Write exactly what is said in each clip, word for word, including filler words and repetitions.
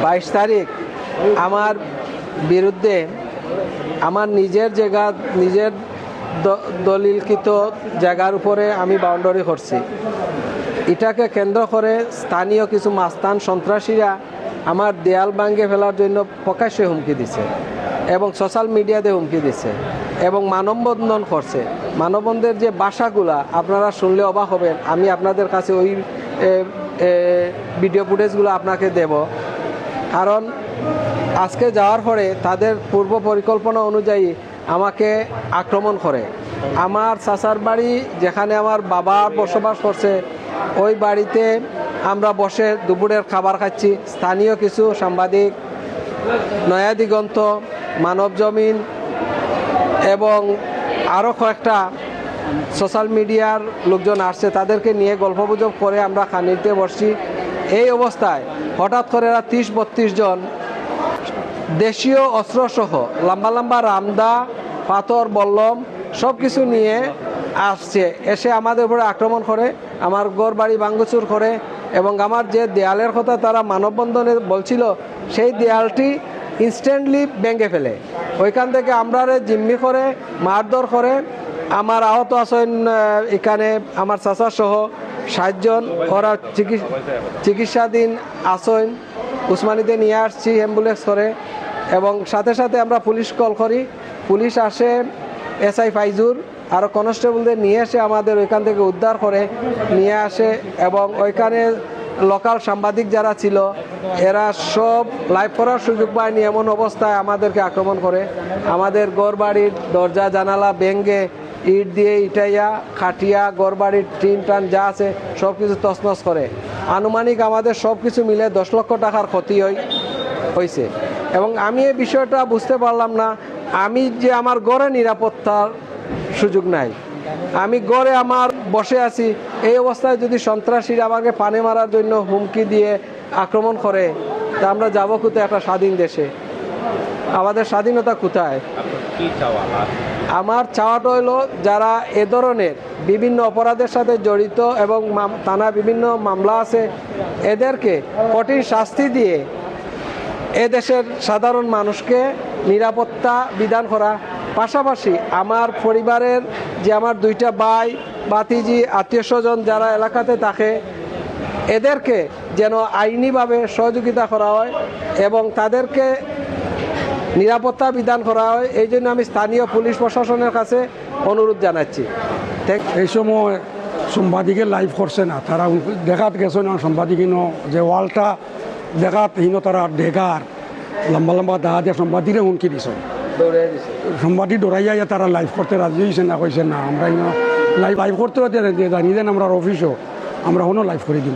বাইশ তারিখ আমার বিরুদ্ধে আমার নিজের জায়গা, নিজের দ- দলিলকৃত জায়গার উপরে আমি বাউন্ডারি করছি। এটাকে কেন্দ্র করে স্থানীয় কিছু মাস্তান সন্ত্রাসীরা আমার দেয়াল ভাঙে ফেলার জন্য প্রকাশ্যে হুমকি দিছে এবং সোশ্যাল মিডিয়াতে হুমকি দিছে এবং মানববন্ধন করছে। মানববন্ধনের যে ভাষাগুলা আপনারা শুনলে অবাক হবেন। আমি আপনাদের কাছে ওই এ, এ, ভিডিও ফুটেজগুলো আপনাকে দেব। কারণ আজকে যাওয়ার পরে তাদের পূর্ব পরিকল্পনা অনুযায়ী আমাকে আক্রমণ করে। আমার চাচার বাড়ি, যেখানে আমার বাবা বসবাস করছে, ওই বাড়িতে আমরা বসে দুপুরের খাবার খাচ্ছি। স্থানীয় কিছু সাংবাদিক, নয়া দিগন্ত, মানব জমিন এবং আরও কয়েকটা সোশ্যাল মিডিয়ার লোকজন আসছে, তাদেরকে নিয়ে গল্পগুজব করে আমরা খানিতে বসছি। এই অবস্থায় হঠাৎ করে এরা ত্রিশ বত্রিশ জন দেশীয় অস্ত্রসহ লম্বা লম্বা রামদা, পাথর, বল্লম সব কিছু নিয়ে আসছে, এসে আমাদের উপরে আক্রমণ করে, আমার ঘর বাড়ি ভাঙচুর করে এবং আমার যে দেয়ালের কথা তারা মানববন্ধনে বলছিল, সেই দেয়ালটি ইনস্ট্যান্টলি ভেঙে ফেলে। ওইখান থেকে আমরারে জিম্মি করে, মারধর করে। আমার আহত আছেন, আহ, এখানে আমার চাচা সহ ষাট জন, ওরা চিকিৎ- চিকিৎসাধীন আছেন, উসমানীতে নিয়ে আসছি অ্যাম্বুলেন্স করে। এবং সাথে সাথে আমরা পুলিশ কল করি, পুলিশ আসে, এসআই ফাইজুর আরও কনস্টেবলদের নিয়ে এসে আমাদের ওইখান থেকে উদ্ধার করে নিয়ে আসে। এবং ওইখানে লোকাল সাংবাদিক যারা ছিল, এরা সব লাইভ করার সুযোগ পায়নি, এমন অবস্থায় আমাদেরকে আক্রমণ করে। আমাদের ঘর বাড়ির দরজা জানালা ভেঙে, ইট দিয়ে ইটাইয়া, খাটিয়া, ঘর বাড়ির টিন টান যা আছে সব কিছু তছনছ করে। আনুমানিক আমাদের সব কিছু মিলে দশ লক্ষ টাকার ক্ষতি হই হয়েছে। এবং আমি এই বিষয়টা বুঝতে পারলাম না, আমি যে আমার ঘরে নিরাপত্তার সুযোগ নাই, আমি ঘরে আমার বসে আছি, এই অবস্থায় যদি সন্ত্রাসীরা আমাকে পানে মারার জন্য হুমকি দিয়ে আক্রমণ করে, তা আমরা যাবো কোথায় একটা স্বাধীন দেশে? আমাদের স্বাধীনতা কোথায়? আপনার কি চাওয়া লাস্ট? আমার চাওয়াটা হলো, যারা এ ধরনের বিভিন্ন অপরাধের সাথে জড়িত এবং মাম- থানা বিভিন্ন মামলা আছে, এদেরকে কঠিন শাস্তি দিয়ে এ দেশের সাধারণ মানুষকে নিরাপত্তা বিধান করা। পাশাপাশি আমার পরিবারের যে আমার দুইটা ভাই, ভাতিজি, আত্মীয় স্বজন যারা এলাকাতে থাকে, এদেরকে যেন আইনিভাবে সহযোগিতা করা হয় এবং তাদেরকে নিরাপত্তা বিধান করা হয়। এই জন্য আমি স্থানীয় পুলিশ প্রশাসনের কাছে অনুরোধ জানাচ্ছি। Thank- এই সময় সাংবাদিকে লাইভ করছে না, তারা দেখাত গেছে না সাংবাদিক হিনো যে ওয়ালটা দেখাত হিনো তারা ডেগার লম্বা লম্বা দা দিয়ে সাংবাদিকরে হুমকি দিছে। সাংবাদিক ডরাইয়া ইয়া তারা লাইভ করতে রাজি হয়েছে না, কইছে না আমরা ইনো লাইভ লাইভ করতে হতে যে জানি দেন আমরা অফিসও আমরা হনো লাইভ করে দিব।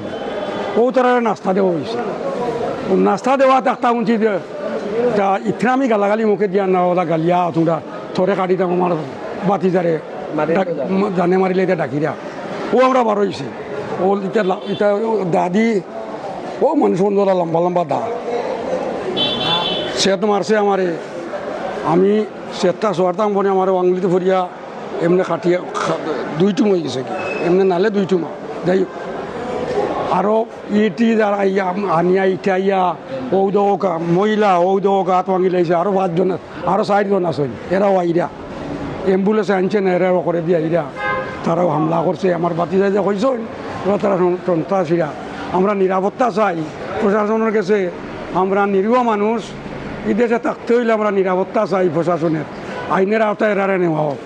ও তারা নাস্তা দেওয়া হয়েছে। ও নাস্তা দেওয়া থাকতা শুনছি যে তা ইতনা আমি গালাগালি মুখে দিয়া না ওলা গালিয়া তোমরা থরে কাটি দাম আমার বাতি যারে ডাক- জানে মারিলে এটা ডাকিরা। ও আমরা বার হয়েছি। ও এটা লা- এটা ও দাদি ও মানুষ বন্ধুরা লম্বা লম্বা দা সে তো মারছে আমারে। আমি সেটা সোয়ারতাম বনে আমার আঙুলিতে ফরিয়া এমনি কাটিয়া খা- দুই টুম হয়ে গেছে কি এমনি নালে দুই টুমা। যাই হোক, আরও ইটি যারা আইয়া আম- আনিয়া ইটাইয়া ও দোকা মহিলা ও দোকা হাত ভাঙি লাইছে আরও পাঁচজন আরও চারজন আছে এরাও আইরা অ্যাম্বুলেন্সে আনছে না এরাও করে দিয়ে আইরা তারাও হামলা করছে আমার বাতি যাই যে কইছেন ওরা তারা সন- সন্ত্রাসীরা। আমরা নিরাপত্তা চাই প্রশাসনের কাছে। আমরা নিরীহ মানুষ, এই দেশে থাকতে হইলে আমরা নিরাপত্তা চাই প্রশাসনের, আইনের আওতায় এরারে নেওয়া হোক।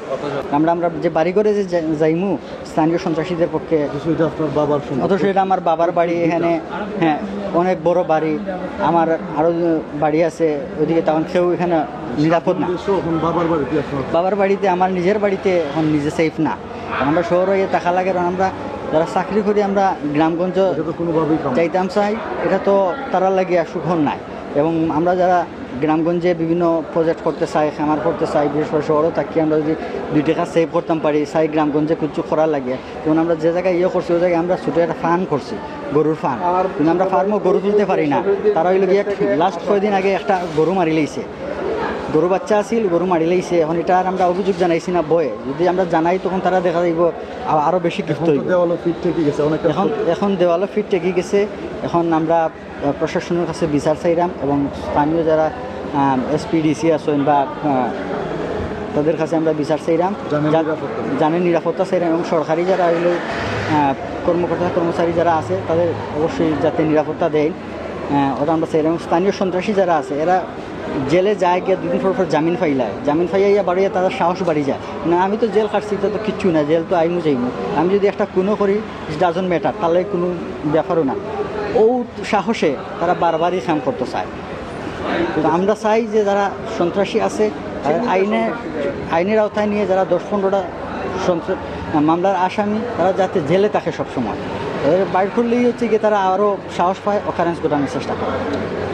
আমরা আমরা যে বাড়ি ঘরে যে যাই- যাইমু স্থানীয় সন্ত্রাসীদের পক্ষে অথচ এটা আপনার বাবার সম্পত্তি। অথচ এটা আমার বাবার বাড়ি। এখানে হ্যাঁ অনেক বড় বাড়ি। আমার আরও বাড়ি আছে ওইদিকে, তখন কেউ এখানে নিরাপদ না। অবশ্য এখন বাবার বাড়িতে আপনার বাবার বাড়িতে, আমার নিজের বাড়িতে এখন নিজে সেফ না। কারণ আমরা শহরে গিয়ে থাকা লাগে, কারণ আমরা যারা চাকরি করি আমরা গ্রামগঞ্জ এটা তো কোনোভাবেই কাম যাইতাম চাই, এটা তো তারার লাগি আর সুখর নাই। এবং আমরা যারা গ্রামগঞ্জে বিভিন্ন প্রজেক্ট করতে চাই, খামার করতে চাই, বিশেষ করে শহরও থাকি, আমরা যদি দুই টাকা সেভ করতাম পারি, চাই গ্রামগঞ্জে কিছু করার লাগে। যেমন আমরা যে জায়গায় ইয়ে করছি, ওই জায়গায় আমরা ছোটো একটা ফার্ম করছি, গরুর ফার্ম। কিন্তু আমরা ফার্মও গরু তুলতে পারি না। তারা হইলো গিয়ে লাস্ট কয়দিন আগে একটা গরু মারি লইছে। গরু বাচ্চা আছিল, গরু মারি লাইছে। এখন এটা আর আমরা অভিযোগ জানাইছি না ভয়ে, যদি আমরা জানাই তখন তারা দেখা যাইব আ-, আরো বেশি ক্ষিপ্ত এখন তো হইব। দেওয়ালও ফিট ঠেকে গেছে, অনেকটা এখন এখন দেওয়ালও ফিট ঠেকে গেছে। এখন আমরা আহ, প্রশাসনের কাছে বিচার চাইরাম এবং স্থানীয় যারা এসপিডিসি আছেন বা আহ, তাদের কাছে আমরা বিচার চাইরাম। জানের যা- নিরাপত্তা। জানের নিরাপত্তা চাইরাম এবং সরকারি যারা হইল আহ, কর্মকর্তা কর্মচারী যারা আছে তাদের অবশ্যই যাতে নিরাপত্তা দেয়, আহ, ওটা আমরা চাইরাম। এবং স্থানীয় সন্ত্রাসী যারা আছে এরা জেলে যায় গিয়া দুদিন পর পর জামিন পাইলায়, জামিন পাইয়া ইয়া বাড়িয়া তাদের সাহস বাড়ি যায়। না, আমি তো জেল খাটছি, এটা তো কিচ্ছু না, জেল তো আইমু যাইমু। আমি যদি একটা খুনও করি, it doesn't matter, তাহলে কোনো ব্যাপারও না। ও সাহসে তারা বারবারই কাম করতে চায়। তো আমরা চাই যে যারা সন্ত্রাসী আছে তাদের আইনে আইনের আওতায় নিয়ে যারা দশ পনেরোটা সন্ত্রা- মামলার আসামি, তারা যাতে জেলে থাকে সবসময়। তাদের বাইর করলেই হচ্ছে গিয়ে তারা আরও সাহস পায়, অকারেন্স ঘটানোর চেষ্টা করে।